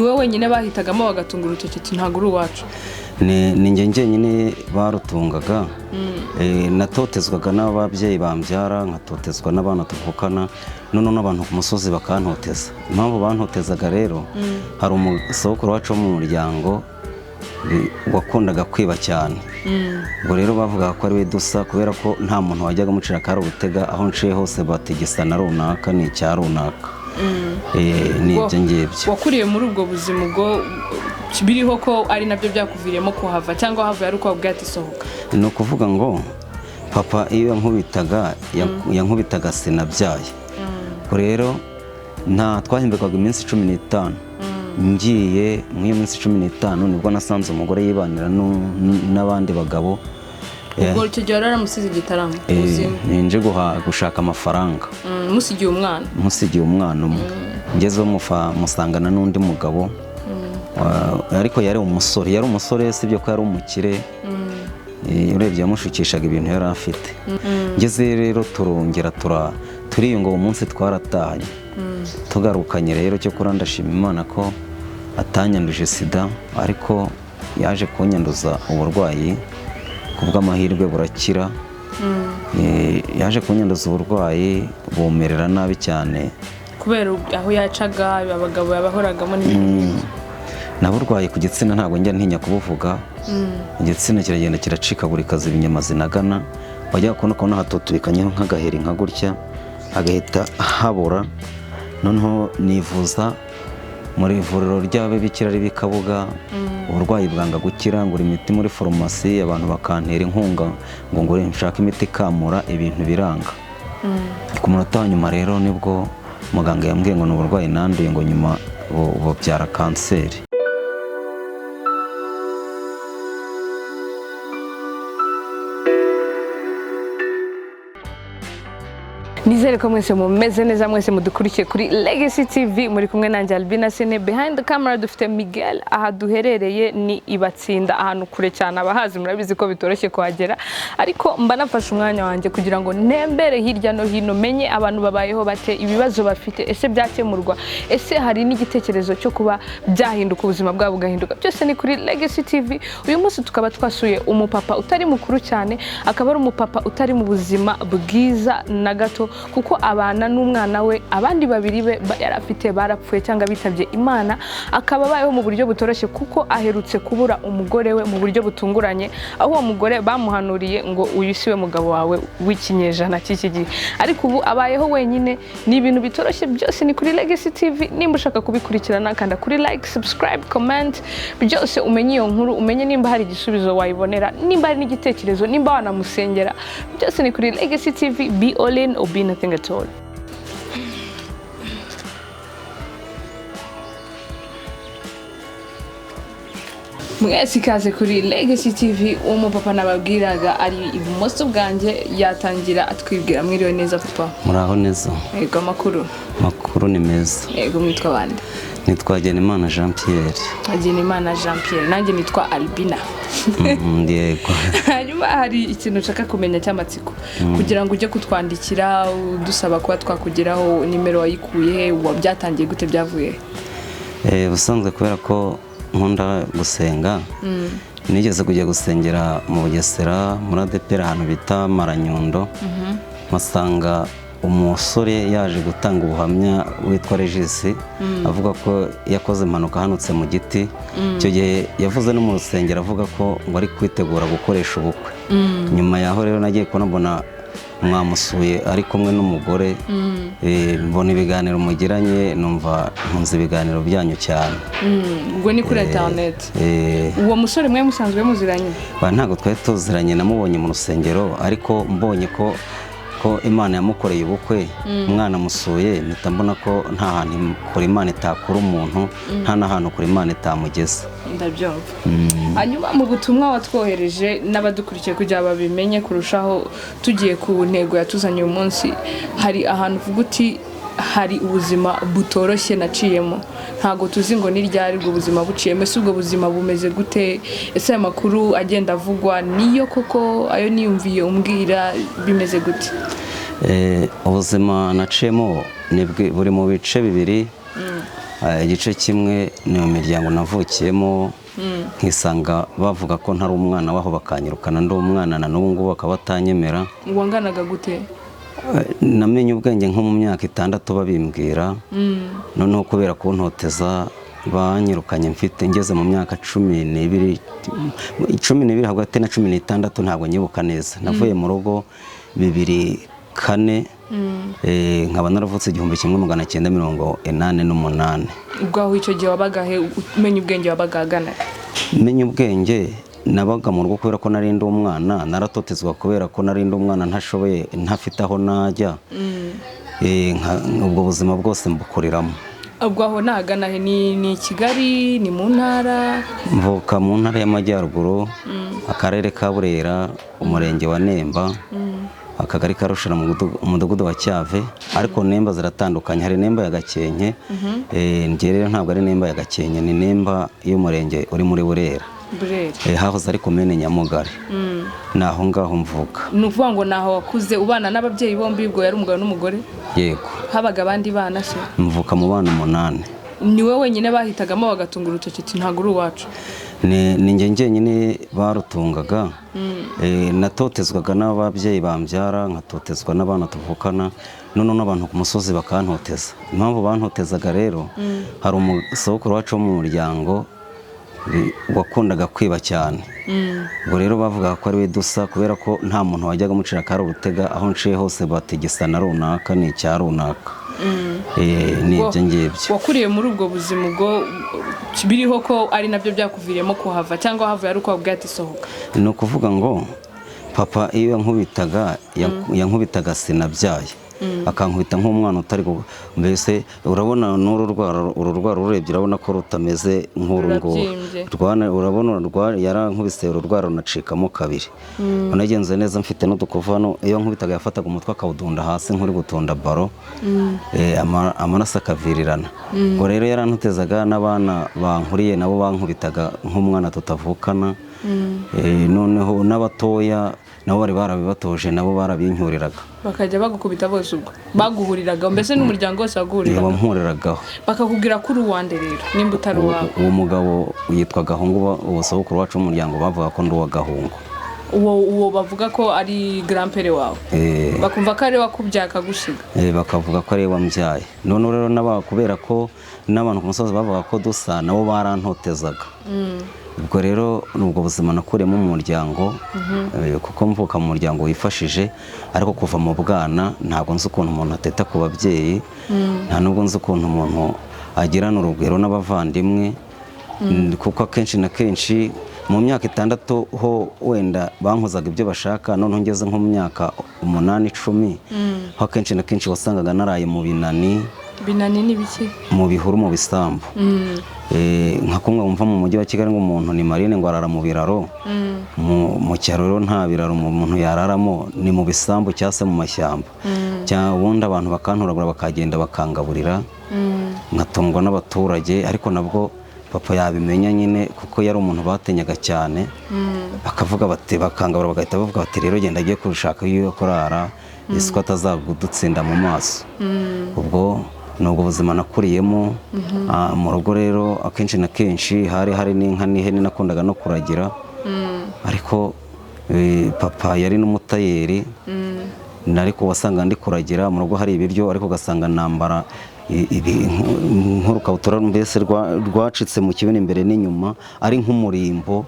Wowe wenyine bahitagamo bagatunga urutoki uti ntabwo uri uwacu? Ni njye njyenyine barutungaga. Natotezwaga n'ababyeyi bambyara, nkatotezwa n'abana tuvukana, noneho n'abantu ku musozi bakantoteza. Impamvu bantotezaga rero, hari umusokuru wacu wo mu muryango wakundaga kwiba cyane. Ubwo rero bavugaga ko ari we dusa, kubera ko nta muntu wajyaga amucira akari urutega. Aho nciye hose batigisa na runaka ni icya runaka. Ni ibyo ngibyo. Wakuriye muri ubwo buzima, ubwo biriho ko ari nabyo byakuviriyemo kuhava, cyangwa wahavuye ari uko wabwiye ati sohoka? Ni ukuvuga ngo papa iyo yankubitaga, yankubitaga sinabyaye. Ubwo rero nta twahemberwaga iminsi 15. Ngiye muri iyo minsi 15 nibwo nasanze umugore yibanira n'abandi bagabo. Ubwo icyo gihe wari waramusize igitaramo ubuzima? Ninje gushaka amafaranga. Musigiye umwana? Musigiye umwana umwe. Ngezeho musangana n'undi mugabo. Ariko yari umusore, yari umusore, sibyo ko yari umukire. Urebye yamushukishaga ibintu yari afite. Ngeze rero turongera turiyunga, uwo munsi twaratahanye. Tugarukanye rero, cyo kuri ndashima Imana ko atanyanduje sida, ariko yaje kunyanduza uburwayi, ku bw'amahirwe burakira. Yaje kunyanduza uburwayi bumerera nabi cyane. Kubera aho yacaga, abagabo yabahoragamo n'ibindi. Naburwaye ku gitsina, ntabwo njya ntinya kubuvuga. Igitsina kiragenda kiracikagurika, ziba inyama zinagana. Wajya kubona ukabona hatutubikanyeho nk'agaheri nka gutya, hagahita habora. Noneho nivuza muri ivuriro ry'ababikira riri i Kabuga, uburwayi bwanga gukira. Ngura imiti muri farumasi, abantu bakantera inkunga ngo ngure nshake imiti ikamura, ibintu biranga. Ku munota wa nyuma rero nibwo muganga yambwiye ngo ni uburwayi nanduye, ngo nyuma bubyara kanseri. Nizere ko mwese mumeze neza, mwese mudukurikiye kuri Legacy TV. Muri kumwe nanjye Albina Sene, behind the camera dufite Miguel. Aha duherereye ni Ibatsinda, ahantu kure cyane. Abahazi murabizi ko bitoroshye kuhagera, ariko mba nafashe umwanya wanjye kugira ngo ntembere hirya no hino, menye abantu babayeho bate, ibibazo bafite, ese byakemurwa, ese hari n'igitekerezo cyo kuba byahinduka, ubuzima bwabo bugahinduka. Byose ni kuri Legacy TV. Uyu munsi tukaba twasuye umupapa utari mukuru cyane, akaba ari umupapa utari mu buzima bwiza na gato, kuko abana n'umwana we. Abandi babiri be yari afite barapfuye cyangwa bitabye Imana. Akaba abayeho mu buryo butoroshye, kuko aherutse kubura umugore we mu buryo butunguranye, aho uwo mugore bamuhanuriye ngo uyu si we mugabo wawe w'ikinyejana cy'iki gihe. Ariko ubu abayeho wenyine, ni ibintu bitoroshye. Byose ni kuri Legacy TV. Nimba ushaka kubikurikirana, kanda kuri like, subscribe, comment, byose umenye iyo nkuru, umenye nimba hari igisubizo wayibonera, nimba hari n'igitekerezo, nimba wanamusengera. Byose ni kuri Legacy TV. Be all in or be nothing at all. Mwese ikaze kuri Legacy TV. Uwo mupapa nababwiraga ari ibumoso bwanjye, yatangira atwibwira. Mwiriwe neza, papa? Muraho neza. Yego, amakuru? Makuru ni meza. Yego, mwitwa bande? Nitwa Hagenimana Jean Pierre. Hagenimana Jean Pierre, nanjye nitwa Albina. Yego. Hanyuma hari ikintu nshaka kumenya cy'amatsiko. Kugira ngo ujye kutwandikira udusaba kuba twakugeraho, nimero wayikuye he? Byatangiye gute? Byavuye he? Ubusanzwe kubera ko nkunda gusenga, nigeze kujya gusengera mu Bugesera muri ADEPR, ahantu bita Maranyundo, mpasanga umusore yaje gutanga ubuhamya witwa Regis, avuga ko yakoze impanuka ahanutse mu giti. Icyo gihe yavuze no mu rusengero, avuga ko ngo ari kwitegura gukoresha ubukwe. Nyuma yaho rero nagiye kubona mbona mwamusuye ari kumwe n'umugore. Mbona ibiganiro mugiranye, numva nkunze ibiganiro byanyu cyane. Ubwo ni kuri interineti? Uwo musore mwe musanzwe muziranye? Ba, ntabwo twari tuziranye, namubonye mu rusengero, ariko mbonye ko Imana yamukoreye ubukwe, umwana amusuye, mpita mbona ko nta hantu kure Imana itakura umuntu, nta n'ahantu kure Imana itamugeza. Ndabyumva. Hanyuma mu butumwa watwohereje, n'abadukurikiye kugira babimenye kurushaho, tugiye ku ntego yatuzanye uyu munsi, hari ahantu uvuga uti hari ubuzima butoroshye naciyemo. Ntabwo tuzi ngo ni ryari ubwo buzima buciyemo. Ese ubwo buzima bumeze gute? Ese aya makuru agenda avugwa niyo koko? Ayo niyumviye umbwira, bimeze gute? Ubuzima naciyemo ni buri mu bice bibiri. Igice kimwe ni mu miryango navukiyemo, nkisanga bavuga ko ntari umwana waho, bakanyirukana ndi umwana, na n'ubu ngubu bakaba batanyemera. Wanganaga gute? Namenye ubwenge nko mu myaka 6 babimbwira. Noneho kubera kuntoteza banyirukanye mfite ngeze mu myaka 12, 12 hagati na 16, ntabwo nyibuka neza. Navuye mu rugo 2004, nkaba naravutse 1988. Ubwo aho icyo gihe wabaga he? Umenya ubwenge wabaga ahagana? Menye ubwenge nabaga mu rugo, kubera ko nari ndi umwana naratotezwa, kubera ko nari ndi umwana ntashoboye, ntafite aho najya. Ubwo buzima bwose mbukuriramo. Ubwo aho nahagana he? Ni Kigali, ni mu ntara? Mvuka mu ntara y'Amajyaruguru, akarere ka Burera, umurenge wa Nemba, akagari ka Rushara, umudugudu wa Cyave. Ariko Nemba ziratandukanye, hari Nemba ya Gakenke. Njye rero ntabwo ari Nemba ya Gakenke, ni Nemba y'umurenge uri muri Burera. Burera. Hahoze ari komine Nyamugari. Ni aho ngaho mvuka. Ni ukuvuga ngo ni aho wakuze ubana n'ababyeyi bombi, ubwo yari umugabo n'umugore? Yego. Habaga abandi bana se? Mvuka mu bana 8. Ni wowe wenyine bahitagamo bagatunga urutoki ati ntabwo uri uwacu? Ni njye njyenyine barutungaga. Natotezwaga n'ababyeyi bambyara, nkatotezwa n'abana tuvukana, noneho n'abantu ku musozi bakantoteza. Impamvu bantotezaga rero, hari umusokuru wacu wo mu muryango wakundaga kwiba cyane. Ubwo rero bavugaga ko ari we dusa, kubera ko nta muntu wajyaga amucira akari urutega, aho nciye hose batigisa na runaka ni icya runaka. Ni ibyo ngibyo. Wakuriye muri ubwo buzima, ubwo biriho ko ari nabyo byakuviriyemo kuhava, cyangwa wahavuye ari uko wabwiye ati sohoka? Ni ukuvuga ngo papa iyo yankubitaga, yankubitaga sinabyaye, akankubita nk'umwana utari mbese urabona n'uru rwara, uru rwara ururebye urabona ko rutameze nk'uru nguru. Rurabyimbye. Urabona yarankubise uru rwara runacikamo kabiri. Unagenze neza mfite n'udukovu hano. Iyo nkubitaga yafataga umutwe akawudunda hasi nk'uri gutunda baro, amaraso akavirirana. Ubwo rero yarantotezaga, n'abana bankuriye nabo bankubitaga nk'umwana tutavukana. Noneho n'abatoya nabo bari barabibatoje, nabo barabincyuriraga. Bakajya bagukubita bose, ubwo baguhuriraga mbese n'umuryango wose waguhuriraga? Wampuriraga. Bakakubwira ko uri uwande rero nimba utari uwawe? Uwo mugabo yitwa Gahungu, uwo sogokuru wacu w'umuryango, bavuga ko ndi uwa Gahungu. Uwo bavuga ko ari grand-père wawe? Bakumva ko ari we wakubyaye akagusiga? Bakavuga ko ari we wambyaye. Noneho rero kubera ko n'abantu ku musozi bavuga ko dusa, nabo barantotezaga. Ubwo rero ni ubwo buzima nakuriyemo mu muryango, kuko mvuka mu muryango wifashije, ariko kuva mu bwana ntabwo nzi ukuntu umuntu ateta ku babyeyi, nta nubwo nzi ukuntu umuntu agirana urugwiro n'abavandimwe, kuko akenshi na kenshi mu myaka 6 ho wenda bankozaga ibyo bashaka. Noneho ngeze nko mu myaka 8, 10, ho akenshi na kenshi wasangaga naraye mu binani. Binani ni biki? Mu bihuru, mu bisambu. Nka kumwe wumva mu mujyi wa Kigali ngo umuntu ni marine ngo arara mu biraro. Mu cyaro rero nta biraro umuntu yararamo, ni mu bisambu cyangwa se mu mashyamba. Cyangwa ubundi abantu bakantoragura bakagenda bakangaburira, nkatungwa n'abaturage. Ariko nabwo papa yabimenya nyine, kuko yari umuntu batinyaga cyane, bakavuga bati, bakangabura bagahita bavuga bati rero genda agiye kurushaka iyo kurara, isuka atazagudutsinda mu maso. Ubwo ni ubwo buzima nakuriyemo. Mu rugo rero akenshi na kenshi hari hari n'inka n'ihene, nakundaga no kuragira. Ariko papa yari n'umutayeri, ariko wasanga ndi kuragira mu rugo hari ibiryo, ariko ugasanga nambara nk'urukabutura mbese rwacitse mu kibuno imbere n'inyuma, ari nk'umurimbo,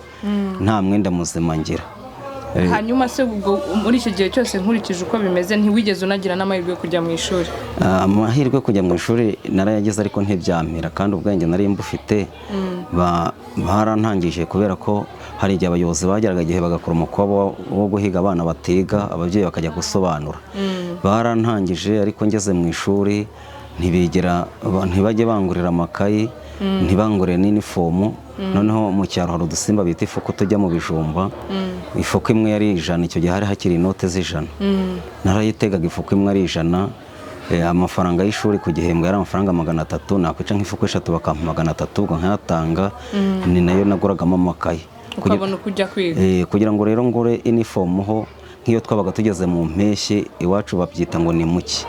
nta mwenda muzima ngira. Hanyuma se ubwo muri icyo gihe cyose, nkurikije uko bimeze, ntiwigeze unagira n'amahirwe yo kujya mu ishuri? Amahirwe yo kujya mu ishuri narayagize, ariko ntibyampira, kandi ubwenge nari mbufite. Barantangije kubera ko hari igihe abayobozi bageraga igihe bagakora umukwabo wo guhiga abana batiga, ababyeyi bakajya gusobanura. Barantangije, ariko ngeze mu ishuri ntibajye bangurira amakayi, ntibangurire n'inifomu. Noneho mu cyaro hari udusimba bita ifuku tujya mu bijumba. Ifuku imwe yari 100, icyo gihe hari hakiri inote z'ijana. Narayitegaga ifuku imwe ari 100. Amafaranga y'ishuri ku gihembwe yari amafaranga 300, nakwica nk'ifuku 3 bakampa 300, ubwo nkayatanga, ni nayo naguragamo amakayi. Ukabona uko ujya kwiga. Kugira ngo rero ngure inifomu ho nk'iyo twabaga tugeze mu mpeshyi, iwacu babyita ngo ni muki,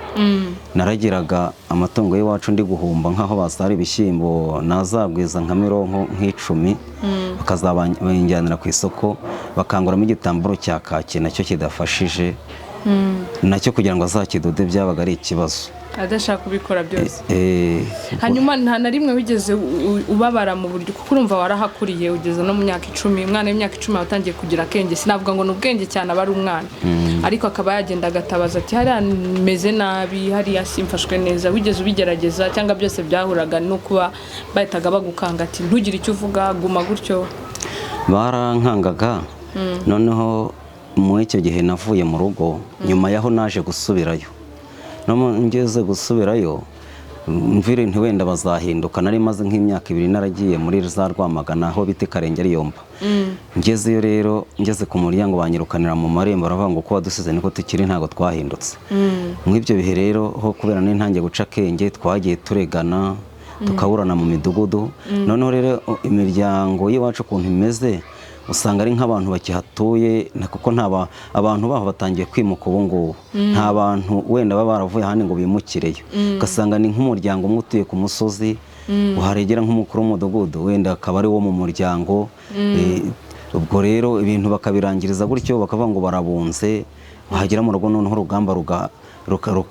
naragiraga amatungo y'iwacu ndi guhumba nk'aho basara ibishyimbo, nazagwiza nka mironko nk'icumi, bakazabinjyanira ku isoko, bakanguramo igitambaro cya kaki nacyo kidafashije, nacyo kugira ngo azakidode byabaga ari ikibazo. Adashaka kubikora byose. Eh, Hanyuma nta na rimwe wigeze ubabara mu buryo, kuko urumva warahakuriye ugeze no mu myaka 10, umwana w'imyaka 10 aba atangiye kugira akenge, sinavuga ngo ni ubwenge cyane, aba ari umwana, ariko akaba yagenda agatabaza ati hariya meze nabi, hariya simfashwe neza. Wigeze ubigerageza cyangwa byose byahuraga no kuba bahitaga bagukanga ati ntugire icyo uvuga, guma gutyo? Barankangaga. Noneho muri icyo gihe navuye mu rugo, nyuma yaho naje gusubirayo. No ngeze gusubirayo mvire nti wenda bazahinduka. Nari maze nk'imyaka 2 naragiye muri za Rwamagana aho bita Karengeri Yomba. Ngezeyo rero, ngeze ku muryango banyirukanira mu marembo, baravuga ngo uko wadusize niko tukiri, ntabwo twahindutse. Muri ibyo bihe rero ho kubera n'intangiye guca akenge, twagiye turegana, tukaburana mu midugudu. Noneho rero imiryango y'iwacu ukuntu imeze, usanga ari nk'abantu bakihatuye, kuko nta abantu baho batangiye kwimuka ubu ngubu, nta bantu wenda baba baravuye ahandi ngo bimukireyo. Ugasanga ni nk'umuryango umwe utuye ku musozi, waregera nk'umukuru w'umudugudu wenda akaba ari wo mu muryango. Ubwo rero ibintu bakabirangiriza gutyo, bakavuga ngo barabunze. Wagera mu rugo noneho urugamba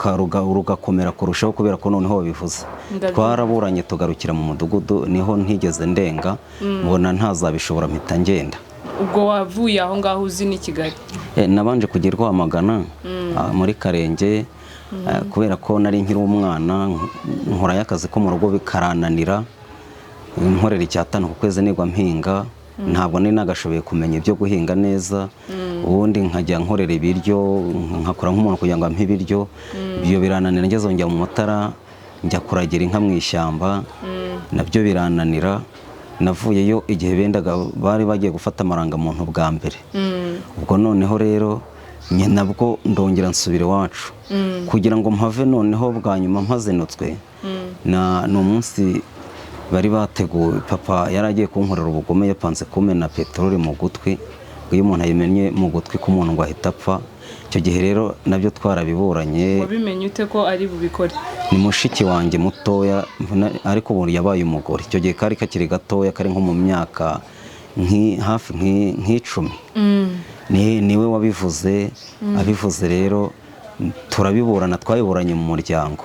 rugakomera kurushaho kubera ko noneho babivuze. Twaraburanye tugarukira mu mudugudu, niho ntigeze ndenga, mbona ntazabishobora mpita ngenda. Ubwo wavuye aho ngaho uzi ni Kigali? Nabanje kujya i Rwamagana, muri Karenge, kubera ko nari nkiri umwana, nkorayo akazi ko mu rugo bikarananira, nkorera 5 ku kwezi nigwa mpinga. Ntabwo nari nagashoboye kumenya ibyo guhinga neza. Ubundi nkajya nkorera ibiryo, nkakora nk'umuntu kugira ngo ampe ibiryo, ibyo birananira. Ngeze njya mu Mutara, njya kuragira inka mu ishyamba, nabyo birananira. Navuyeyo igihe bendaga bari bagiye gufata amarangamuntu bwa mbere. Ubwo noneho rero nabwo ndongera nsubira iwacu kugira ngo mpave. Noneho bwa nyuma mpazinutswe ni umunsi bari bateguye, papa yari agiye kunkorera ubugome, yapanze kumena peteroli mu gutwi, ngo iyo umuntu ayimennye mu gutwi k'umuntu ngo ahita apfa. Icyo gihe rero nabyo twarabiburanye. Wabimenye ute ko ari bubikore? Ni mushiki wanjye mutoya, ariko ubu yabaye umugore. Icyo gihe kari kakiri gatoya, kari nko mu myaka hafi nk'icumi. Niwe wabivuze. Abivuze rero turabiburana, twabiburanye mu muryango,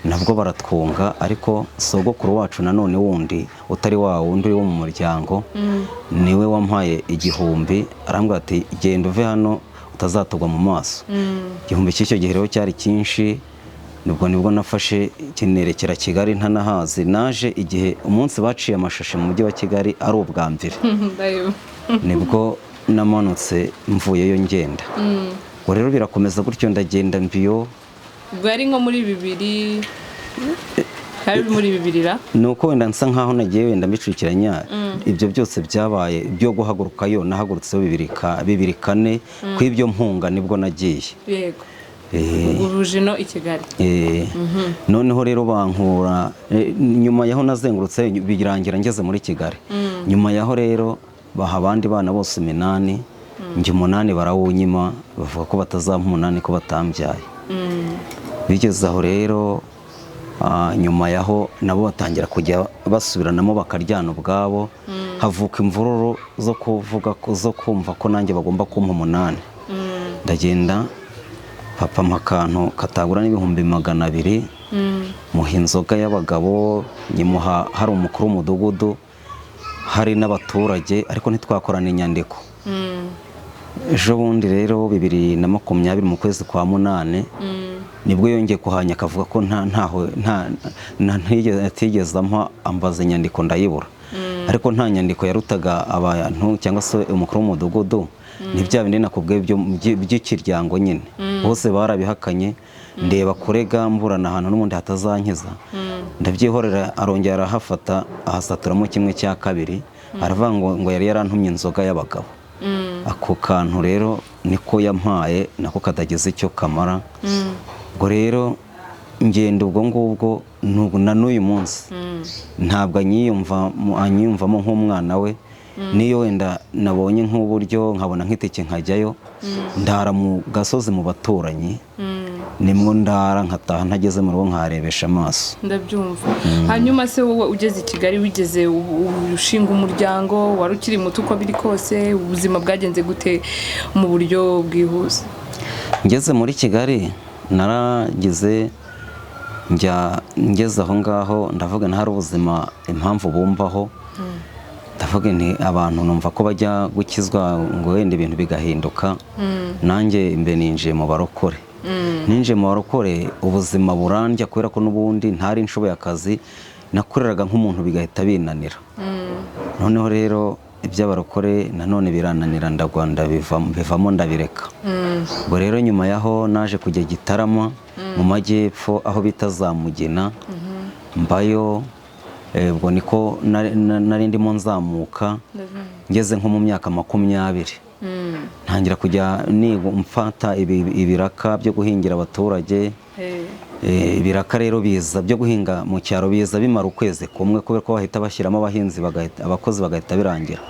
nabwo baratwunga. Ariko sogokuru wacu nanone wundi utari wa wundi wo mu muryango, niwe wampaye 1000, arambwira ati genda uve hano utazatugwa mu maso. 1000 cy'icyo gihe rero cyari cyinshi. Nibwo nafashe kinerekera Kigali ntanahazi. Naje igihe umunsi baciye amashashi mu mujyi wa Kigali ari ubwa mbere, nibwo namanutse mvuyeyo ngenda. Ubwo rero birakomeza gutyo, ndagenda mbiyo. Ubwo yari nko muri 2000, hari muri 2000 ra? Ni uko wenda nsa nkaho nagiye wenda mbicikiranya ibyo byose byabaye byo guhagurukayo. Nahagurutseho 2004 ku ibyo mpunga nibwo nagiye. Yego. Ubwo i Kigali. Noneho rero bankura, nyuma yaho nazengurutse birangira ngeze muri Kigali. Nyuma yaho rero baha abandi bana bose 8, njye 8 barawunyima, bavuga ko batazampa 8 ko batambyaye. Bigeze aho rero, nyuma yaho nabo batangira kujya basubiranamo bakaryana ubwabo, havuka imvururu zo kuvuga zo kumva ko nanjye bagomba kumpa 8. Ndagenda papa mpa akantu katagura n'ibihumbi 200, muha inzoga y'abagabo, nyimuha hari umukuru w'umudugudu, hari n'abaturage, ariko ntitwakorana inyandiko. Ejo bundi rero 2020 mu kwezi kwa 8 nibwo yongeye kuhanya akavuga ko nta atigeze ampa, ambaza inyandiko ndayibura. Ariko nta nyandiko yarutaga abantu cyangwa se umukuru w'umudugudu, ni bya bindi nakubwiye by'ikiryango nyine, bose barabihakanye. Ndeba kurega mburana ahantu n'ubundi hatazankiza, ndabyihorera. Arongera arahafata ahasaturamo 1/2, aravuga ngo yari yarantumye inzoga y'abagabo. Ako kantu rero niko yampaye, nako katagize icyo kamara. Ubwo rero ngenda ubwo ngubwo, na n'uyu munsi ntabwo anyiyumvamo nk'umwana we. Niyo wenda nabonye nk'uburyo nkabona nk'itike nkajyayo, ndara mu gasozi mu baturanyi, nimwo ndara nkataha ntageze mu rugo nkaharebesha amaso. Ndabyumva. Hanyuma se wowe ugeze i Kigali, wigeze ushinga umuryango? Wari ukiri muto uko biri kose, ubuzima bwagenze gute mu buryo bwihuse? Ngeze muri Kigali naragize njya ngeze aho ngaho ndavuga ntari ubuzima impamvu bumvaho, ndavuga nti abantu numva ko bajya gukizwa ngo wenda ibintu bigahinduka, nanjye mbe ninjiye mu barokore. Ninjiye mu barokore ubuzima burandya, kubera ko n'ubundi ntari nshoboye akazi, nakoreraga nk'umuntu bigahita binanira. Noneho rero iby'abarokore nanone birananira, ndagwa ndabivamo ndabireka. Ubwo rero nyuma yaho naje kujya Gitarama mu majyepfo aho bita za Mugina, mbayo. Ubwo niko nari ndimo nzamuka, ngeze nko mu myaka 20 ntangira kujya mfata ibiraka byo guhingira abaturage. Ibiraka rero biza byo guhinga mu cyaro biza bimara ukwezi kumwe, kubera ko bahita bashyiramo abahinzi abakozi bagahita birangira.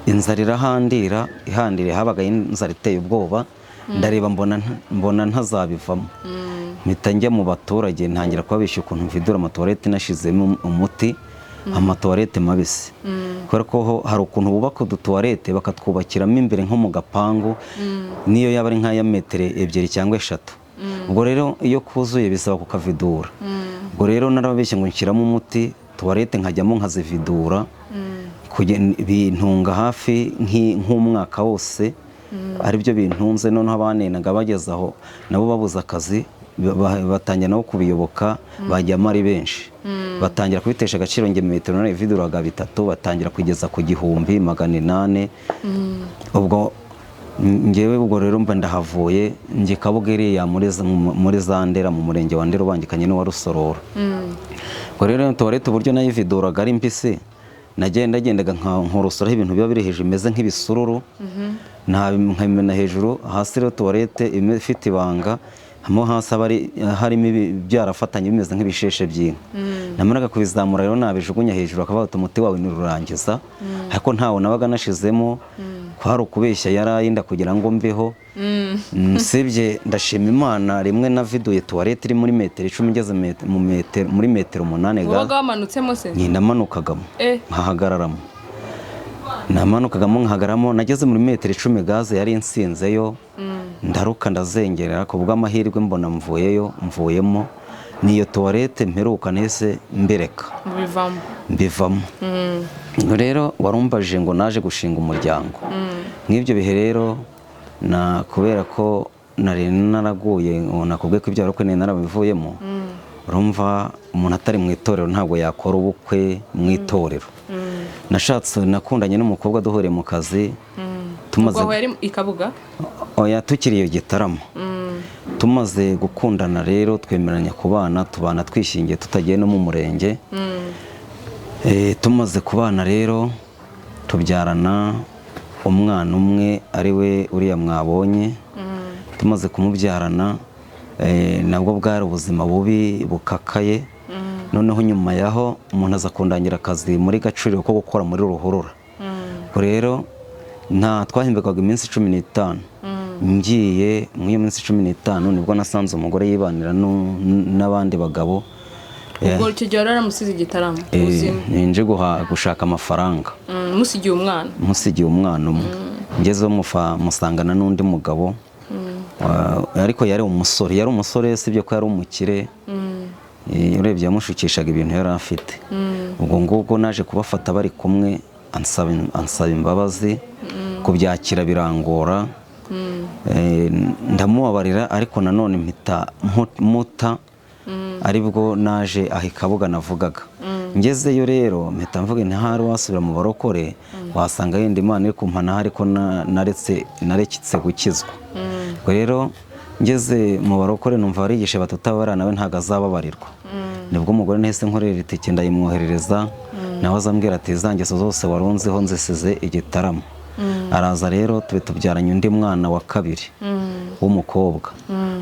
Inzara irahandira, ihandiriye habaga inzara iteye ubwoba. Ndareba mbona ntazabivamo, mpita njya mu baturage ntangira kubabeshya ukuntu mvidura amatuwarete nashizemo umuti, amatuwarete mabisi, kubera ko ho hari ukuntu bubaka udutuwarete bakatwubakiramo imbere nko mu gapangu, niyo yaba ari nk'aya metero 2 cyangwa 3. Ubwo rero iyo kuzuye bisaba kukavidura. Ubwo rero narababeshye ngo nshyiramo umuti, tuwarete nkajyamo nkazividura, bintunga hafi nk'umwaka wose aribyo bintunze. Noneho abanenaga bageze aho nabo babuze akazi, batangira nabo kubiyoboka, bajyamo ari benshi, batangira kubitesha agaciro. Nge metero narayividuraga 3, batangira kugeza ku 1800. Ubwo ngewe ubwo rero mba ndahavuye njye Kabuga iriya muri za Ndera, mu murenge wa Ndera ubangikanye n'uwa Rusororo. Ubwo rero tuwarete uburyo nayividuraga ari mbisi, nagendagendaga nkorosora ibintu biba biri hejuru bimeze nk'ibisururu, nkabimena hejuru hasi. Rero tuwarete ifite ibanga, mo hasi haba harimo byarafatanye bimeze nk'ibisheshe by'inka. Namaraga kubizamura rero nabijugunya hejuru, bakavuga bati umuti wawe nirurangiza, ariko ntawo nabaga nashizemo, kwari ukubeshya yarayinda kugira ngo mbeho. Nsibye ndashima Imana, rimwe naviduye tuwarete iri muri metero 10 ngeze muri metero 8 Wabaga wamanutsemo se? Namanukagamo nkahagararamo, namanukagamo nkahagararamo. Nageze muri metero 10 gaze yari insinzeyo, ndaruka ndazengerera, ku bw'amahirwe mbona mvuyeyo, mvuyemo. Niyo tuwarete mperuka nahise mbireka, Bivamo. mbivamo. Rero warumbaje ngo naje gushinga umuryango nk'ibyo bihe rero, na kubera ko nari naraguye, ngo nakubwiye ko ibyo warokwe nari narabivuyemo. Urumva umuntu atari mu itorero ntabwo yakora ubukwe mu itorero. Nashatse, nakundanye n'umukobwa duhuriye mu kazi, tumaze Ubwo aho yari i Kabuga? Oya, tukiri iyo Gitarama. Tumaze gukundana rero twemeranya kubana, tubana twishingiye tutagiye no mu murenge. Tumaze kubana rero tubyarana umwana umwe, ari we uriya mwabonye. Tumaze kumubyarana, nabwo bwari ubuzima bubi bukakaye. Noneho nyuma yaho umuntu aza kundangira akazi muri Gacuriro ko gukora muri ruhurura. Ubwo rero nta twahembwaga iminsi 15. Ngiye muri iyo minsi 15 nibwo nasanze umugore yibanira n'abandi bagabo. Ubwo icyo gihe wari waramusize i Gitarama? Ubuzima. Ninje gushaka amafaranga. Musigiye umwana? Musigiye umwana umwe. Ngezeho musangana n'undi mugabo. Ariko yari umusore, yari umusore sibyo ko yari umukire. Urebye yamushukishaga ibintu yari afite. Ubwo ngubwo naje kubafata bari kumwe, ansaba imbabazi, kubyakira birangora. Ndamubabarira, ariko nanone mpita muta. Aribwo naje aho i Kabuga navugaga. Ngezeyo rero mpita mvuga nti ahari wasubira mu barokore wasanga yenda Imana iri kumpana, ariko nareketse gukizwa. Ubwo rero ngeze mu barokore numva barigisha batutabara nawe ntago azababarirwa. Nibwo umugore nahise nkorera itike ndayimwoherereza, nawe azambwira ati za ngeso zose warunzeho nzisize i Gitarama. Araza rero tube tubyaranye undi mwana wa kabiri w'umukobwa.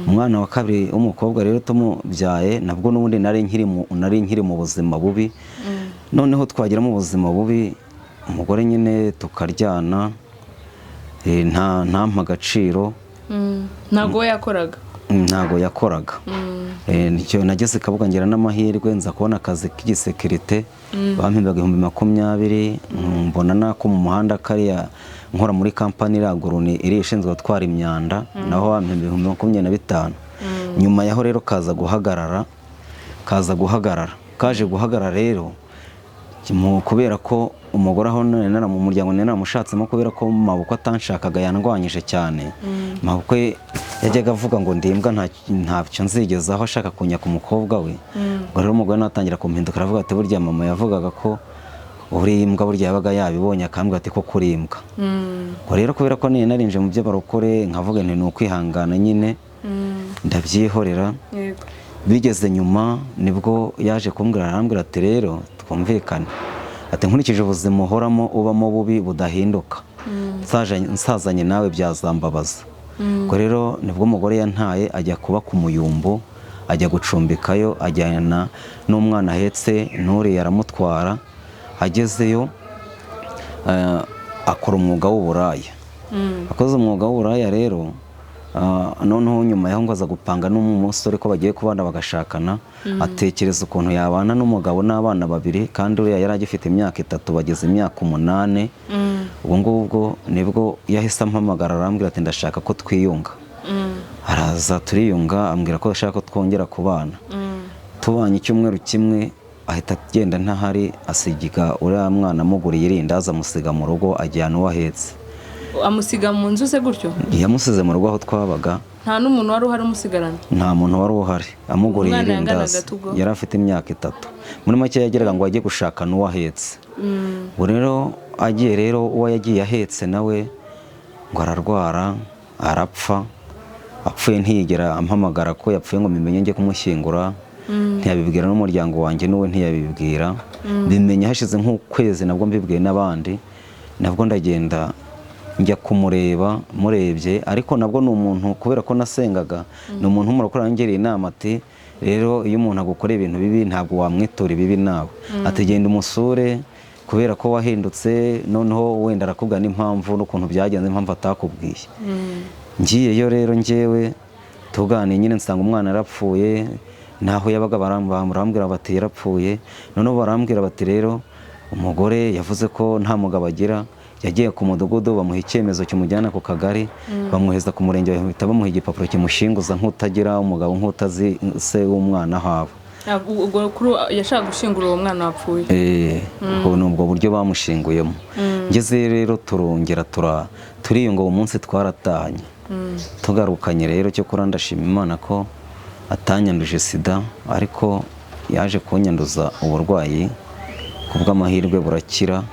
Umwana wa kabiri w'umukobwa rero tumubyaye, nabwo n'ubundi nari nkiri mu buzima bubi. Noneho twagira mu buzima bubi Umugore nyine tukaryana, ntampa agaciro. Ntabwo we yakoraga? Ntabwo yakoraga. Nageze Kabuga ngira n'amahirwe, nza kubona akazi k'igisekirite, bampembaga 20,000, mbona nako mu muhanda kariya nkora muri kampani iraguruni iri ishinzwe gutwara imyanda, naho bampemba 25,000. Nyuma yaho rero kaza guhagarara, kaje guhagarara rero kubera ko umugore aho nari mu muryango nari naramushatsemo, kubera ko mabukwe atanshakaga yandwanyije cyane. Mabukwe yajyaga avuga ngo ndimbwa ntacyo nzigezaho, ashaka kunyaka umukobwa we. Ubwo rero umugore natangira kumpinduka, aravuga ati burya mama yavugaga ko uri imbwa, burya yabaga yabibonye akambwira ati ko kuri imbwa. Ubwo rero kubera ko nari narinje mu by'abarokore, nkavuga nti ni ukwihangana nyine, ndabyihorera. Bigeze nyuma nibwo yaje kumbwira, arambwira ati rero twumvikane, ati nkurikije ubuzima uhoramo ubamo bubi budahinduka, nsazanye nawe byazambabaza. Ubwo rero nibwo umugore yantaye ajya kuba ku Muyumbu, ajya gucumbikayo, ajyana n'umwana ahetse nturiye aramutwara. Agezeyo akora umwuga w'uburaya. Akoze umwuga w'uburaya rero, noneho nyuma yaho ngo aza gupanga n'umusore ko bagiye kubana bagashakana, atekereza ukuntu yabana n'umugabo n'abana babiri, kandi uriya yari agifite imyaka 3 bageze imyaka 8. Ubwo ngubwo nibwo yahise ampamagara arambwira ati ndashaka ko twiyunga. Araza turiyunga, ambwira ko ashaka ko twongera kubana. Tubanye icyumweru kimwe ahita agenda ntahari, asiga uriya mwana amuguriye irindazi, amusiga mu rugo, ajyana uwo ahetse. Amusiga mu nzu se gutyo? Yamusize mu rugo aho twabaga. Nta n'umuntu wari uhari umusigarana? Nta muntu wari uhari, amuguriye irindazi. Yari afite imyaka 3. Muri make yageraga ngo ajye gushaka n'uwo ahetse. Ubwo rero agiye rero uwo yagiye ahetse nawe ngo ararwara arapfa. Apfuye ntiyigera ampamagara ko yapfuye ngo mbimenye njye kumushyingura, ntiyabibwira n'umuryango wanjye, n'uwe ntiyabibwira. Mbimenya hashize nk'ukwezi, nabwo mbibwiye n'abandi, nabwo ndagenda njya kumureba, murebye ariko nabwo ni umuntu kubera ko nasengaga, ni umuntu w'umurokore wangiriye inama ati rero iyo umuntu agukoreye ibintu bibi ntabwo wamwitura ibibi nawe, ati genda umusure kubera ko wahindutse, noneho wenda arakubwira n'impamvu n'ukuntu byagenze, impamvu atakubwiye. Ngiyeyo rero njyewe tuganiye nyine, nsanga umwana yarapfuye, naho yabaga barambwira bati yarapfuye. Noneho barambwira bati rero umugore yavuze ko nta mugabo agira, yagiye ku mudugudu bamuha icyemezo kimujyana ku kagari, bamwohereza ku murenge bahita bamuha igipapuro kimushinguza nk'utagira umugabo, nk'utazi se w'umwana aho aba. Ubwo kuri yashaka gushingura uwo mwana wapfuye. Ubwo ni ubwo buryo bamushinguyemo. Ngeze rero turongera turiyunga, uwo munsi twaratahanye. Tugarukanye rero cyo kuri ndashima Imana ko atanyanduje sida, ariko yaje kunyanduza uburwayi kubw'amahirwe burakira.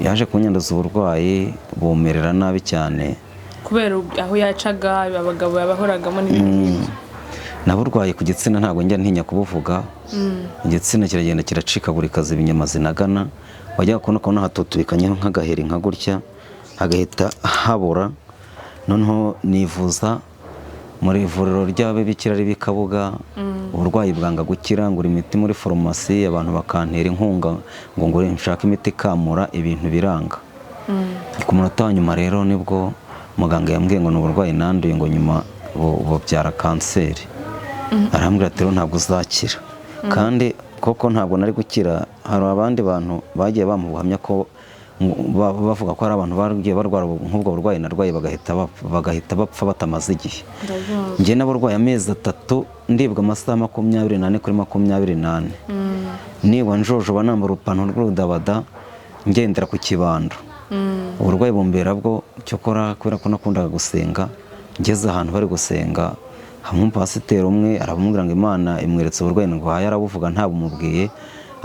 Yaje kunyanduza uburwayi bumerera nabi cyane kubera aho yacaga abagabo yabahoragamo n'ibindi. Naburwaye ku gitsina, ntabwo njya ntinya kubuvuga. Igitsina kiragenda kiracikagurika, ziba zinagana, wajya kubona ukabona hatutubikanye nk'agaheri nka gutya, hagahita habura. Noneho nivuza muri ivuriro ry'ababikira riri Kabuga, uburwayi bwanga gukira, ngura imiti muri farumasi, abantu bakantera inkunga ngo ngure nshake imiti ikamura, ibintu biranga. Ku munota wa nyuma rero nibwo muganga yambwiye ngo ni uburwayi nanduye, ngo nyuma bubyara kanseri. Arambwira ati rero ntabwo uzakira. Kandi koko ntabwo nari gukira. Hari abandi bantu bagiye bampa ubuhamya ko bavuga ko hari abantu bagiye barwara nk'ubwo burwayi narwaye bagahita bapfa batamaze igihe. Njye naburwaye amezi 3, ndibwa amasaha 24 kuri 24. Niba njojoba nambara urupantaro rw'urudabada ngendera ku kibando. Uburwayi bumbera bwo cyokora kubera ko nakundaga gusenga, ngeze ahantu bari gusenga hamwe umupasiteri umwe aramubwira ngo Imana imweretse uburwayi ndwaye, arabuvuga ntabumubwiye,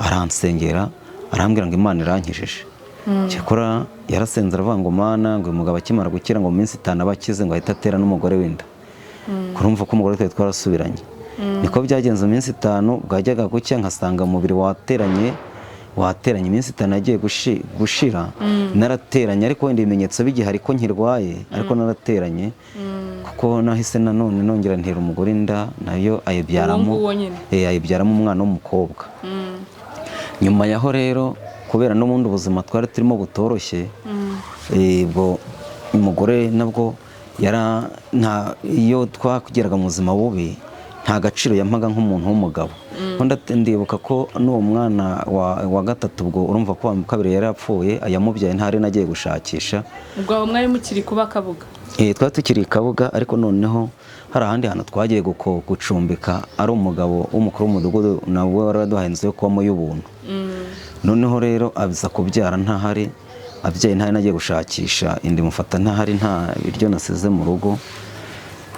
aransengera arambwira ngo Imana irankijije. Cyakora yarasenze aravuga ngo Mana, ngo uyu mugabo akimara gukira ngo mu minsi 5 abakize, ngo ahita atera n'umugore w'inda. Kurumva ko umugore twari twarasubiranye. Niko byagenze mu minsi 5, bwajyaga gucya nkasanga umubiri wateranye, iminsi 5 yagiye gushira, narateranye, ariko wenda ibimenyetso bigihari ko nkirwaye, ariko narateranye. Kuko nahise nanone nongera ntera umugore inda, nayo ayibyaramo, ayibyaramo umwana w'umukobwa. Nyuma yaho rero Kubera n'ubundi ubuzima twari turimo butoroshye, ubwo umugore nabwo iyo twageraga mu buzima bubi, nta gaciro yampaga nk'umuntu w'umugabo. Ndibuka ko n'uwo mwana wa gatatu, ubwo urumva ko wa kabiri yari yapfuye, yamubyaye ntari nagiye gushakisha. Ubwo aho mwari mukiri kuba Kabuga? Twari tukiri i Kabuga, ariko noneho hari ahandi hantu twagiye gucumbika, ari umugabo w'umukuru w'umudugudu nawe wari waduhaye inzu yo kubamo y'ubuntu. Noneho rero aza kubyara ntahari, abyaye ntahari, nagiye gushakisha indi mufata ntahari, nta biryo nasize mu rugo.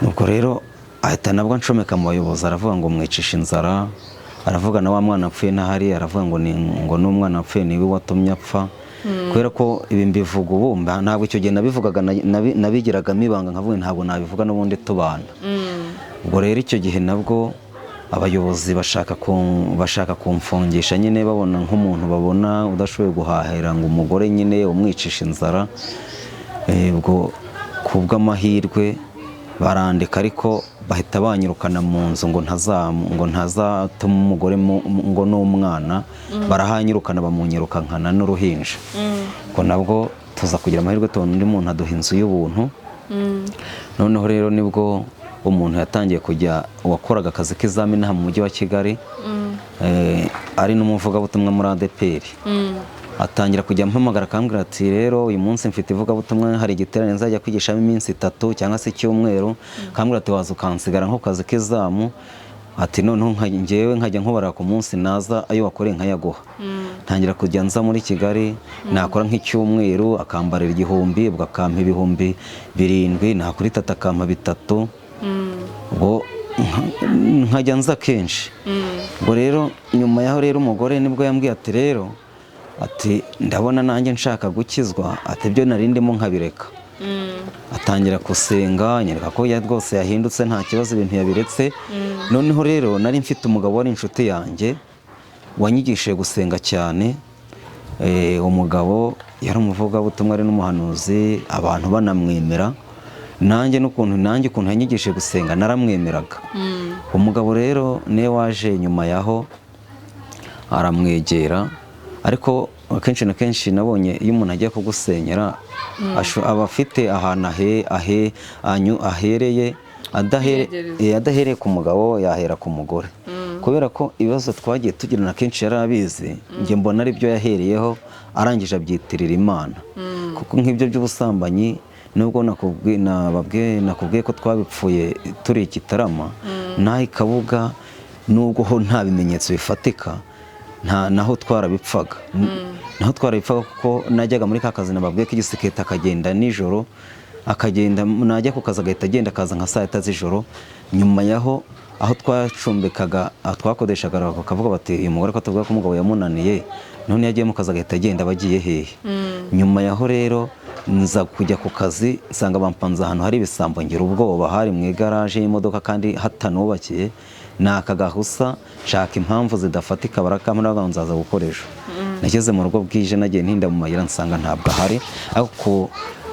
Nuko rero ahita nabwo anshomeka mu bayobozi, aravuga ngo mwicisha inzara, aravuga na wa mwana apfuye ntahari, aravuga ngo ni ngo n'umwana apfuye niwe watumye apfa. Kubera ko ibi mbivuga ubu, ntabwo icyo gihe nabivugaga, nabigiragamo ibanga, nkavuga ntabwo nabivuga n'ubundi tubana. Ubwo rero icyo gihe nabwo abayobozi bashaka kumfungisha nyine, babona nk'umuntu babona udashoboye guhahira ngo umugore nyine umwicisha inzara. Ubwo ku bw'amahirwe barandika, ariko bahita banyirukana mu nzu ngo ntazatuma umugore ngo n'umwana, barahanyirukana, bamunyirukankana n'uruhinja. Ubwo nabwo tuza kugira amahirwe tubona undi muntu aduha inzu y'ubuntu. Noneho rero nibwo umuntu yatangiye kujya, wakoraga akazi k'izamini aha mu mujyi wa Kigali, ari n'umuvugabutumwa muri ADEPR, atangira kujya ampamagara akambwira ati: "Rero uyu munsi mfite ivugabutumwa, hari igiterane nzajya kwigishamo iminsi 3 cyangwa se icyumweru." Akambwira ati: "Waza ukansigara nko kazi k'izamu?" Ati: "Noneho njyewe nkajya nkubara ku munsi, naza ayo wakoreye nkayaguha." Ntangira kujya nza muri Kigali, nakora nk'icyumweru akambarira 1000, ubwo akampa 7000, nakora 3 akampa 3, ubwo nkajya nza kenshi. Ubwo rero nyuma yaho rero umugore nibwo yambwiye ati: "Rero," ati, "ndabona nanjye nshaka gukizwa," ati, "ibyo nari ndimo nkabireka." Atangira gusenga, anyereka ko rwose yahindutse, nta kibazo, ibintu yabiretse. Noneho rero nari mfite umugabo wari inshuti yanjye wanyigishije gusenga cyane. Umugabo yari umuvugabutumwa, ari n'umuhanuzi, abantu banamwemera. Nanjye ukuntu yanyigishije gusenga naramwemeraga. Umugabo rero niwe waje nyuma yaho aramwegera. Ariko akenshi na kenshi nabonye iyo umuntu agiye kugusenyera, aba afite ahantu ahereye. Kwiyegereza. Adahereye ku mugabo yahera ku mugore, kubera ko ibibazo twagiye tugirana kenshi yari abizi. Njye mbona ari byo yahereyeho, arangije abyitirira Imana, kuko nk'ibyo by'ubusambanyi, nubwo nakubwiye ko twabipfuye turi i Gitarama n'aho i Kabuga, nubwo ho nta bimenyetso bifatika, nta naho twarabipfaga, kuko najyaga muri ka kazi nababwiye ko igisekete, akagenda nijoro, akagenda najya ku kazi agahita agenda, akaza nka saa 6 z'ijoro. Nyuma yaho aho twacumbikaga, aho twakodeshaga, bakavuga bati: "Uyu mugore ko tuvuga ko umugabo yamunaniye, none yagiye mu kazi agahita agenda, aba agiye hehe?" Nyuma yaho rero nza kujya ku kazi, nsanga bampanze ahantu hari ibisambo, ngira ubwoba. Hari mu igaraje y'imodoka kandi hatanubakiye, ni akagahusa. Nshaka impamvu zidafatika, barakampa, ngo nzaza gukoresha. Nageze mu rugo bwije, nagiye ntinda mu mayira, nsanga ntabwo ahari. Ariko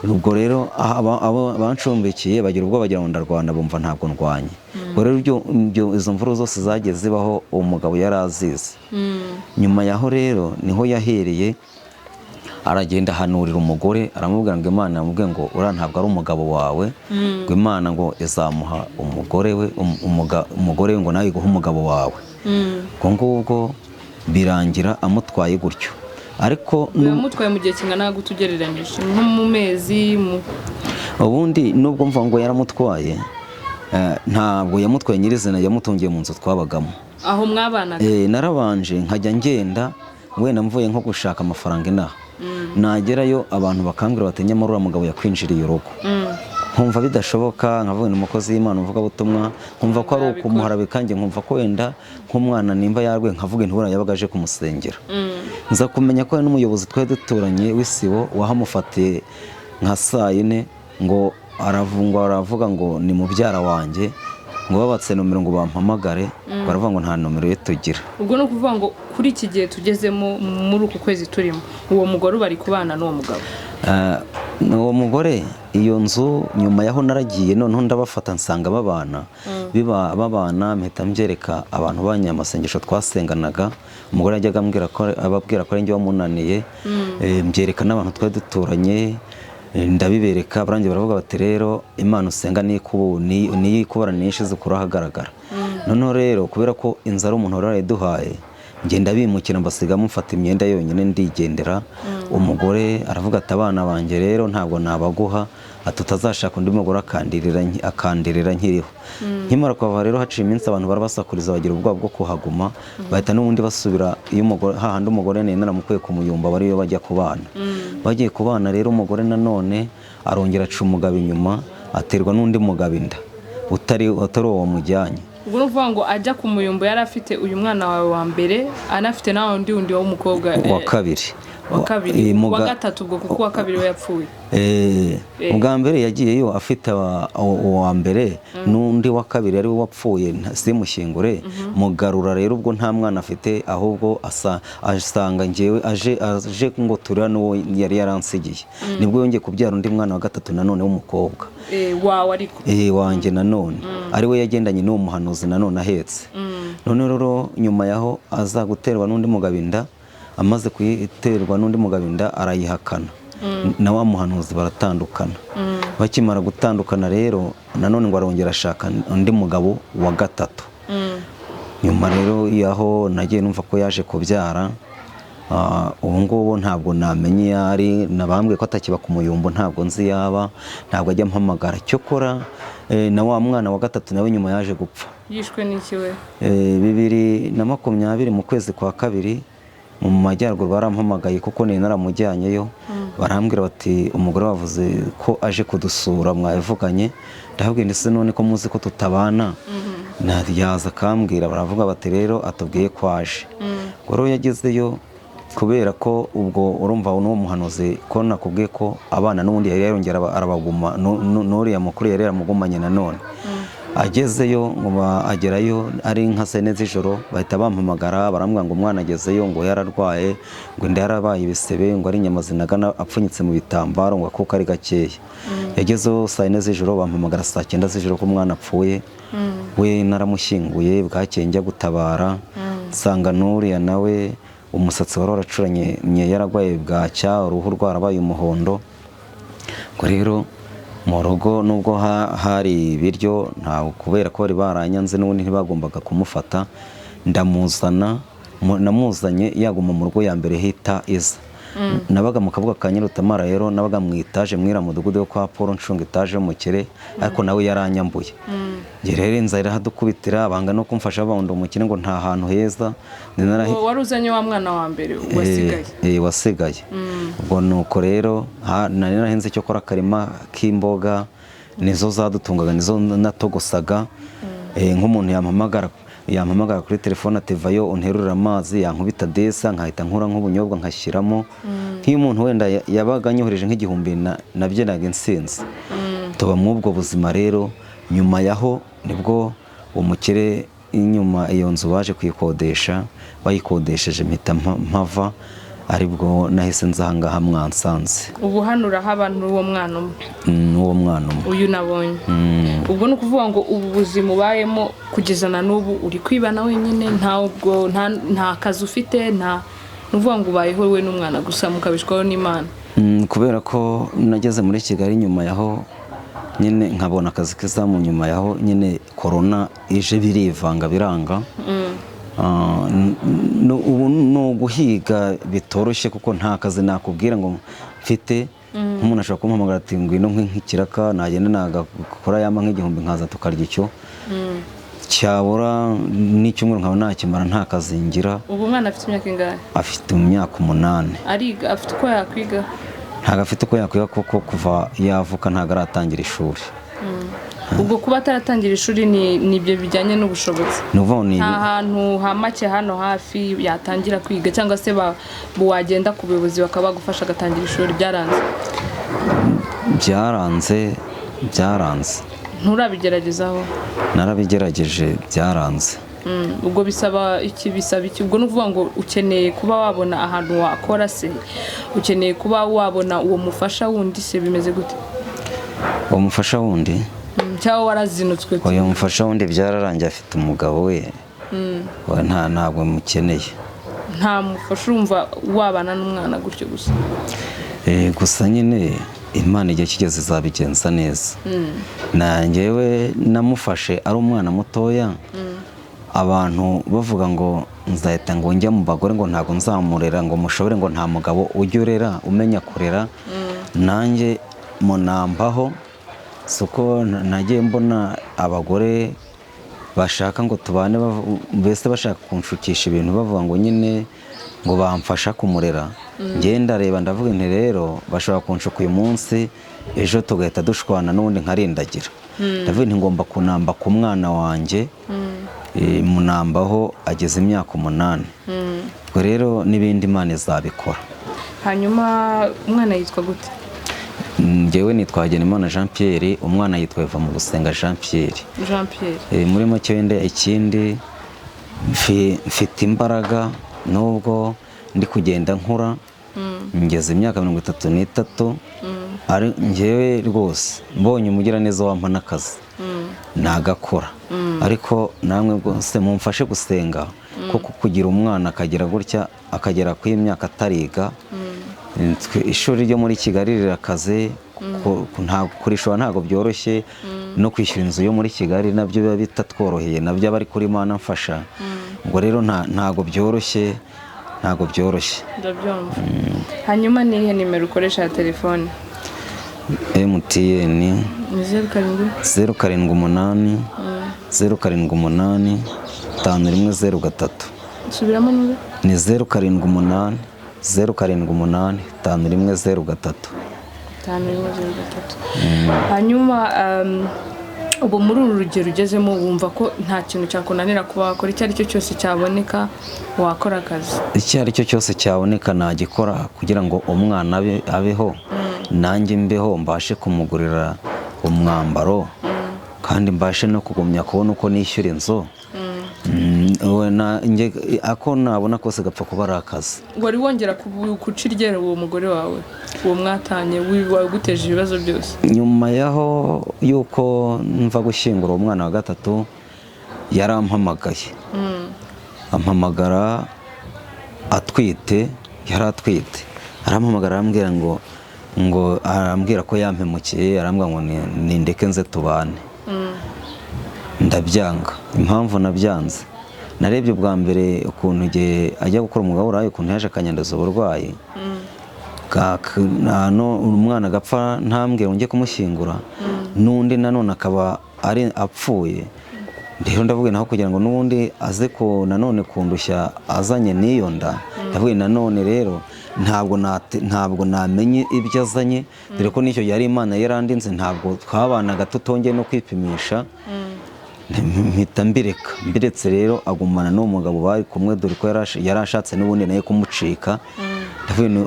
ubwo rero abo bancumbikiye bagira ubwoba, bagira ngo ndarwana, bumva ntabwo ndwanye. Ubwo rero izo mvuru zose zagiye zibaho, uwo mugabo yari azizi. Nyuma yaho rero niho yahereye aragenda ahanurira umugore, aramubwira ngo Imana yamubwiye ngo uriya ntabwo ari umugabo wawe, ngo Imana ngo izamuha umugore we, umugore we, ngo nawe iguhe umugabo wawe. Ubwo ngubwo birangira amutwaye gutyo, ariko Yamutwaye mu gihe kingana gute ugereranyije, nko mu mezi mu Ubundi nubwo mva ngo yaramutwaye, ntabwo yamutwaye nyirizina, yamutungiye mu nzu twabagamo. Aho mwabanaga? Narabanje nkajya ngenda wenda mvuye nko gushaka amafaranga inaha, nagerayo abantu bakambwira bati: "Nyamara uriya mugabo yakwinjiriye urugo." Nkumva bidashoboka, nkavuga ni umukozi w'Imana, umuvugabutumwa, nkumva ko ari ukumuharabika njye, nkumva ko wenda nk'umwana nimba yarwaye, nkavuga inti yabaga aje kumusengera. Nza kumenya ko hari n'umuyobozi twari duturanye w'isibo wahamufatiye nka saa 4, ngo aravuga ngo ni mubyara wanjye, ngo babatse nomero ngo bampamagare, baravuga ngo nta nomero ye tugira. Ubwo ni ukuvuga ngo kuri iki gihe tugezemo, muri uku kwezi turimo, uwo mugore uba ari kubana n'uwo mugabo? Uwo mugore Iyo nzu nyuma yaho naragiye, noneho ndabafata nsanga babana, babana, mpita mbyereka abantu banyamasengesho twasenganaga. Umugore yajyaga ambwira ko ababwira ko ari njye wamunaniye. Mbyereka n'abantu twari duturanye, ndabibereka, barangiye baravuga bati: "Rero Imana usenga niyo ikubara, niyo ishize ukuri ahagaragara." Noneho rero kubera ko inzu ari umuntu wari warayiduhaye, ngenda bimukira, mbasigamo, mfata imyenda yonyine ndigendera. Umugore aravuga ati: "Abana banjye rero ntabwo nabaguha," ati: "Utazashaka undi mugore akandirira nkiriho." Nkimara kuhava rero, haciye iminsi abantu barabasakuriza, bagira ubwoba bwo kuhaguma, bahita n'ubundi basubira iyo umugore, hahandi umugore nari naramukuye ku muyumba, bariyo bajya kubana. Bagiye kubana rero, umugore nanone arongera aca umugabo inyuma, aterwa n'undi mugabo inda utari uwo wamujyanye. Ubwo ni ukuvuga ngo ajya ku muyumbo yari afite uyu mwana wawe wa mbere, anafite na wundi w'umukobwa wa kabiri. Wa kabiri. Eh, wa gatatu ubwo, kuko uwa kabiri we yapfuye. Ubwa mbere yagiyeyo afite uwa mbere n'undi wa kabiri ari we wapfuye, simushyingure mugarura. Rero ubwo nta mwana afite, ahubwo asanga njyewe aje ngo turira n'uwo yari yaransigiye. Nibwo yongeye kubyara undi mwana wa gatatu nanone w'umukobwa. Wawe ariko? Wanjye nanone, ari we yagendanye n'uwo muhanuzi nanone ahetse. None rero nyuma yaho aza guterwa n'undi mugabo inda. Amaze kuyiterwa n'undi mugabo inda, arayihakana, na wa muhanuzi baratandukana. Bakimara gutandukana rero, nanone ngo arongera ashaka undi mugabo wa gatatu. Nyuma rero yaho nagiye numva ko yaje kubyara. Ubu ngubu ntabwo namenye iyo ari. Nabambwiye ko atakiba ku muyumbo, ntabwo nzi yaba, ntabwo ajya ampamagara. Cyokora na wa mwana wa gatatu nawe nyuma yaje gupfa. Yishwe n'iki we? 2020 mu kwezi kwa kabiri, mu majyaruguru barampamagaye kuko nari naramujyanyeyo. Barambwira bati: "Umugore wavuze ko aje kudusura, mwabivuganye?" Ndababwira: "Ndetse none ko muzi ko tutabana, yaza akambwira?" Baravuga bati: "Rero atubwiye ko aje." Ubwo rero yagezeyo, kubera ko ubwo urumva n'uwo muhanuzi ko nakubwiye ko abana n'ubundi yari yarongera arabaguma, n'uriya mukuru yari yaramugumanye. Nanone agezeyo, ngo agerayo ari nka saa 4 z'ijoro, bahita bampamagara, barambwira ngo umwana agezeyo, ngo yararwaye, ngo inda yarabaye ibisebe, ngo ari inyama zinagana, apfunyitse mu bitambaro, ngo akuka ari gakeya. Yagezeho saa 4 z'ijoro, bampamagara saa 9 z'ijoro ko umwana apfuye. We naramushyinguye, bwakeye njya gutabara nsanga n'uriya nawe umusatsi wari waracuranye, yararwaye bwacya, uruhu rwarabaye umuhondo. Ngo rero mu rugo nubwo hari ibiryo, ntabwo, kubera ko bari baranyanze n'ubundi ntibagombaga kumufata. Ndamuzana, namuzanye yaguma mu rugo ya mbere hita iza. Nabaga mu Kabuga ka Nyirutamara rero, nabaga mu itaje mwira mudugudu wo kwa Paul, ncunga itaje y'umukire, ariko nawe yaranyambuye. Njye rero inzara irahadukubitira, banga no kumfasha, babunda umukire ngo nta hantu heza. Wari uzanye wa mwana wa mbere wasigaye? Wasigaye. Ubwo nuko rero nari narahinze icyo kora akarima k'imboga, nizo zadutungaga, nizo natogosaga. Nk'umuntu yampamagara kuri telefone ati: "Vayo unterurire amazi," yankubita desa, nkahita nkura nk'ubunyobwa nkashyiramo. Nk'iyo umuntu wenda yabaga anyohereje nk'igihumbi, nabyinaga intsinzi. Tuba muri ubwo buzima rero. Nyuma yaho nibwo umukire inyuma iyo nzu baje kuyikodesha. Bayikodesheje mpita mpava, aribwo nahise nza ahangaha mwansanze. Ubu hano urahaba n'uwo mwana umwe? N'uwo mwana umwe. Uyu nabonye. Ubwo ni ukuvuga ngo ubu buzima ubayemo kugeza na n'ubu, uri kwibana wenyine, ntabwo nta kazi ufite, nta, ni ukuvuga ngo ubayeho wowe n'umwana gusa, mukabishwaho n'Imana. Kubera ko nageze muri Kigali nyuma yaho nyine nkabona akazi k'izamu, nyuma yaho nyine korona ije birivanga biranga. Ubu ni uguhiga bitoroshye, kuko nta kazi nakubwira ngo mfite. Nk'umuntu ashobora kumpamagara ati: "Ngwino nk'ikiraka," nagenda nagakora, yampa nk'igihumbi nkaza tukarya, icyo cyabura n'icyumweru nkaba nakimara nta kazi ngira. Ubu umwana afite imyaka ingahe? Afite imyaka 8. Ariga? Afite uko yakwiga? Ntabwo afite uko yakwiga, kuko kuva yavuka ntabwo aratangira ishuri. Ubwo kuba ataratangira ishuri ni ibyo bijyanye n'ubushobozi? Ni ukuvuga ngo ni Nta hantu ha make hano hafi yatangira kwiga, cyangwa se wagenda ku buyobozi bakaba bagufasha agatangira ishuri, byaranze? Byaranze, byaranze. Nturabigeragezaho? Narabigerageje, byaranze. Ubwo bisaba iki? Bisaba iki? Ubwo ni ukuvuga ngo ukeneye kuba wabona ahantu wakora se, ukeneye kuba wabona uwo mufasha wundi se, bimeze gute? Uwo mufasha wundi? Cyangwa warazinutswe? Uyu mufasha wundi byararangiye, afite umugabo we. We ntabwo mukeneye. Nta mufasha, urumva wabana n'umwana gutyo gusa? Gusa nyine Imana igihe kigeze izabigenza neza. Na njyewe namufashe ari umwana mutoya, abantu bavuga ngo nzahita ngo njya mu bagore, ngo ntabwo nzamurera, ngo mushobore, ngo nta mugabo ujya urera umenya kurera. Nanjye munambaho, si uko nagiye mbona abagore bashaka ngo tubane, mbese bashaka kunshukisha ibintu, bavuga ngo nyine ngo bamfasha kumurera. Njye ndareba, ndavuga nti rero bashobora kunshuka uyu munsi, ejo tugahita dushwana n'ubundi nkarindagira. Ndavuga nti ngomba kunamba ku mwana wanjye. Munambaho ageze imyaka 8. Ubwo rero n'ibindi Imana izabikora. Hanyuma umwana yitwa gute? Njyewe nitwa Hagenimana Jean Pierre, umwana yitwa Eva mu Gusenga Jean Pierre. Jean Pierre. Muri make wenda ikindi mfite imbaraga nubwo ndi kugenda nkura, ngeze imyaka 33, ari njyewe rwose mbonye umugiraneza wampa n'akazi nagakora. Ariko namwe rwose mumfashe gusenga, kuko kugira umwana akagera gutya, akagera ku imyaka atariga, ishuri ryo muri Kigali rirakaze, kurishura ntabwo byoroshye, no kwishyura inzu yo muri Kigali nabyo biba bitatworoheye, nabyo aba ari kuri Mana mfasha. Ubwo rero ntabwo byoroshye, ntabwo byoroshye. Ndabyumva. Hanyuma ni iyihe nimero ukoresha ya telefone? MTN. Ni 07? 078 078 5103. Subiramo neza. Ni 078 078 5103. 5103. Hanyuma ubu muri uru rugero ugezemo, wumva ko nta kintu cyakunanira kuba wakora, icyo ari cyo cyose cyaboneka wakora akazi? Icyo ari cyo cyose cyaboneka nagikora kugira ngo umwana abeho, nanjye mbeho, mbashe kumugurira umwambaro, kandi mbashe no kugumya kubona uko nishyura inzu. Ako nabona kose gapfa kuba ari akazi. Wari wongera guca iryera uwo mugore wawe, uwo mwatanye, waguteje ibibazo byose? Nyuma yaho yuko mva gushyingura uwo mwana wa gatatu, yarampamagaye, ampamagara atwite, yari atwite, arampamagara arambwira ngo arambwira ko yampemukiye, arambwira ngo nindeke nze tubane. Ndabyanga. Impamvu nabyanze, narebye ubwa mbere ukuntu igihe ajya gukora umwuga w'uburaya, ukuntu yaje akanyanduza uburwayi, umwana agapfa ntambwire ngo njye kumushyingura, n'undi nanone akaba ari apfuye. Rero ndavuga naho kugira ngo n'ubundi aze ku nanone kundushya azanye n'iyo nda, ndavuga nanone rero ntabwo namenye ibyo azanye, dore ko n'icyo gihe ari Imana yarandinze, ntabwo twabanaga tutongeye no kwipimisha. Mpita mbireka. Mbiretse rero agumana n'uwo mugabo bari kumwe, dore ko yari ashatse n'ubundi nawe kumucika. Ndavuga nti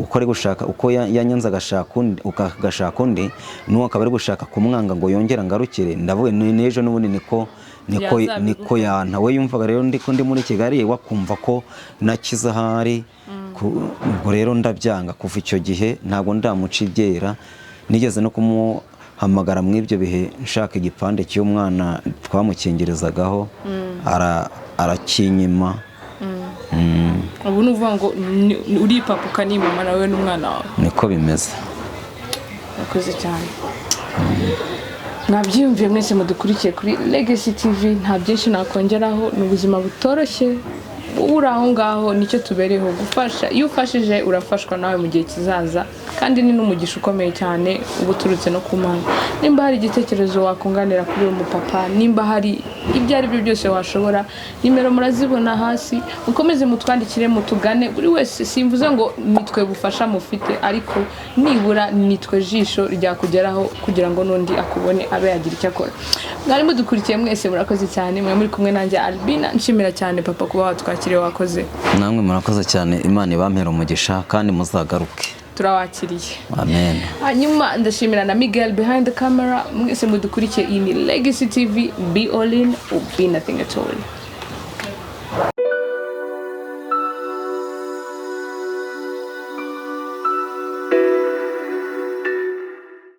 uko ari gushaka uko yanyanze agashaka undi, agashaka undi, n'uwo akaba ari gushaka kumwanga ngo yongere angarukire. Ndavuga nti n'ejo n'ubundi niko Yazabiguha. Niko yanta. We yumvaga rero ndi ko ndi muri Kigali, we akumva ko nakize ahari. Ubwo rero ndabyanga. Kuva icyo gihe ntabwo ndamuca iryera. Nigeze no kumuhamagara muri ibyo bihe nshaka igipande cy'umwana twamukingirizagaho, arakinyima. Ubu ni ukuvuga ngo uripapuka ni mama nawe n'umwana wawe? Niko bimeze. Murakoze cyane. Mwabyiyumviye mwese mudukurikiye kuri Legacy TV, nta byinshi nakongeraho. Ni ubuzima butoroshye uri aho ngaho, nicyo tubereyeho gufasha. Iyo ufashije urafashwa nawe mu gihe kizaza, kandi ni n'umugisha ukomeye cyane uba uturutse no ku Mana. Nimba hari igitekerezo wakunganira kuri uyu mupapa, nimba hari ibyo ari byo byose washobora, nimero murazibona hasi, mukomeze mutwandikire, mutugane. Buri wese, simvuze ngo nitwe bufasha mufite, ariko nibura nitwe jisho ryakugeraho kugira ngo n'undi akubone abe yagira icyo akora. Mwari mudukurikiye mwese murakoze cyane. Mwe muri kumwe nanjye Albina. Nshimira cyane papa kuba watwakiriye, wakoze. Namwe murakoze cyane, Imana ibampere umugisha kandi muzagaruke. Turawakiriye. Amen. Hanyuma ndashimira na Miguel behind the camera. Mwese mudukurikiye, iyi ni Legacy TV. Be all in or be nothing at all.